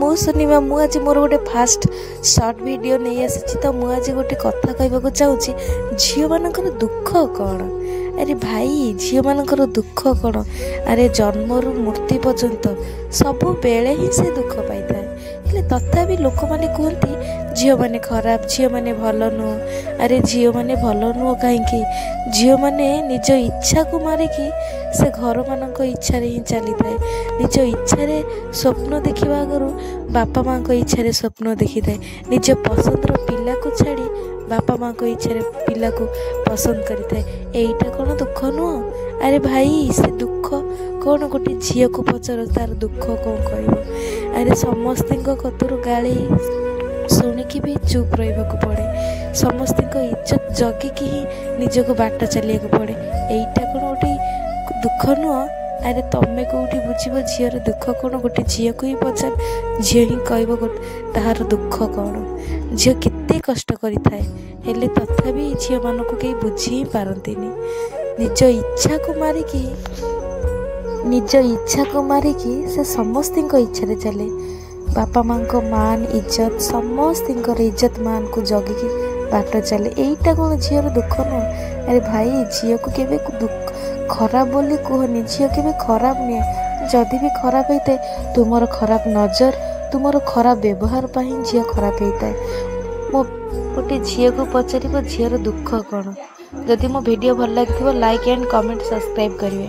ମୁଁ ସୁନିମା, ମୁଁ ଆଜି ମୋର ଗୋଟେ ଫାଷ୍ଟ ସର୍ଟ ଭିଡ଼ିଓ ନେଇ ଆସିଛି। ତ ମୁଁ ଆଜି ଗୋଟେ କଥା କହିବାକୁ ଚାହୁଁଛି, ଝିଅମାନଙ୍କର ଦୁଃଖ କ'ଣ? ଆରେ ଭାଇ, ଝିଅମାନଙ୍କର ଦୁଃଖ କ'ଣ? ଆରେ ଜନ୍ମରୁ ମୃତ୍ୟୁ ପର୍ଯ୍ୟନ୍ତ ସବୁବେଳେ ହିଁ ସେ ଦୁଃଖ ପାଇଥାଏ। ହେଲେ ତଥାପି ଲୋକମାନେ କୁହନ୍ତି ଝିଅମାନେ ଖରାପ, ଝିଅମାନେ ଭଲ ନୁହଁ। ଆରେ ଝିଅମାନେ ଭଲ ନୁହଁ କାହିଁକି? ଝିଅମାନେ ନିଜ ଇଚ୍ଛାକୁ ମାରିକି ସେ ଘରମାନଙ୍କ ଇଚ୍ଛାରେ ହିଁ ଚାଲିଥାଏ। ନିଜ ଇଚ୍ଛାରେ ସ୍ୱପ୍ନ ଦେଖିବା ଆଗରୁ ବାପା ମାଆଙ୍କ ଇଚ୍ଛାରେ ସ୍ୱପ୍ନ ଦେଖିଥାଏ। ନିଜ ପସନ୍ଦର ପିଲାକୁ ଛାଡ଼ି ବାପା ମାଆଙ୍କ ଇଚ୍ଛାରେ ପିଲାକୁ ପସନ୍ଦ କରିଥାଏ। ଏଇଟା କ'ଣ ଦୁଃଖ ନୁହଁ? ଆରେ ଭାଇ, ସେ ଦୁଃଖ କ'ଣ ଗୋଟେ ଝିଅକୁ ପଚାର, ତାର ଦୁଃଖ କ'ଣ କହିବ। ଆରେ ସମସ୍ତଙ୍କ କତରୁ ଗାଳି ଶୁଣିକି ବି ଚୁପ୍ ରହିବାକୁ ପଡ଼େ। ସମସ୍ତଙ୍କ ଇଜ୍ଜତ ଜଗିକି ହିଁ ନିଜକୁ ବାଟ ଚାଲିବାକୁ ପଡ଼େ। ଏଇଟା କ'ଣ ଗୋଟେ ଦୁଃଖ ନୁହଁ? ଆରେ ତମେ କେଉଁଠି ବୁଝିବ ଝିଅର ଦୁଃଖ କ'ଣ? ଗୋଟେ ଝିଅକୁ ହିଁ ପଚାର, ଝିଅ ହିଁ କହିବ ତାହାର ଦୁଃଖ କ'ଣ। ଝିଅ କେତେ କଷ୍ଟ କରିଥାଏ, ହେଲେ ତଥାପି ଝିଅମାନଙ୍କୁ କେହି ବୁଝି ହିଁ ପାରନ୍ତିନି। ନିଜ ଇଚ୍ଛାକୁ ମାରିକି, ନିଜ ଇଚ୍ଛାକୁ ମାରିକି ସେ ସମସ୍ତଙ୍କ ଇଚ୍ଛାରେ ଚାଲେ। ବାପା ମାଆଙ୍କ ମାନ ଇଜ୍ଜତ, ସମସ୍ତଙ୍କର ଇଜ୍ଜତ ମାନକୁ ଜଗିକି ବାଟ ଚାଲେ। ଏଇଟା କ'ଣ ଝିଅର ଦୁଃଖ ନୁହଁ? ଆରେ ଭାଇ, ଝିଅକୁ କେବେ ଦୁଃଖ ଖରାପ ବୋଲି କୁହନି। ଝିଅ କେବେ ଖରାପ ନୁହେଁ। ଯଦି ବି ଖରାପ ହେଇଥାଏ, ତୁମର ଖରାପ ନଜର, ତୁମର ଖରାପ ବ୍ୟବହାର ପାଇଁ ଝିଅ ଖରାପ ହେଇଥାଏ। ମୋ ଗୋଟେ ଝିଅକୁ ପଚାରିବ ଝିଅର ଦୁଃଖ କ'ଣ। ଯଦି ମୋ ଭିଡ଼ିଓ ଭଲ ଲାଗିଥିବ, ଲାଇକ୍ ଆଣ୍ଡ କମେଣ୍ଟ, ସବସ୍କ୍ରାଇବ୍ କରିବେ।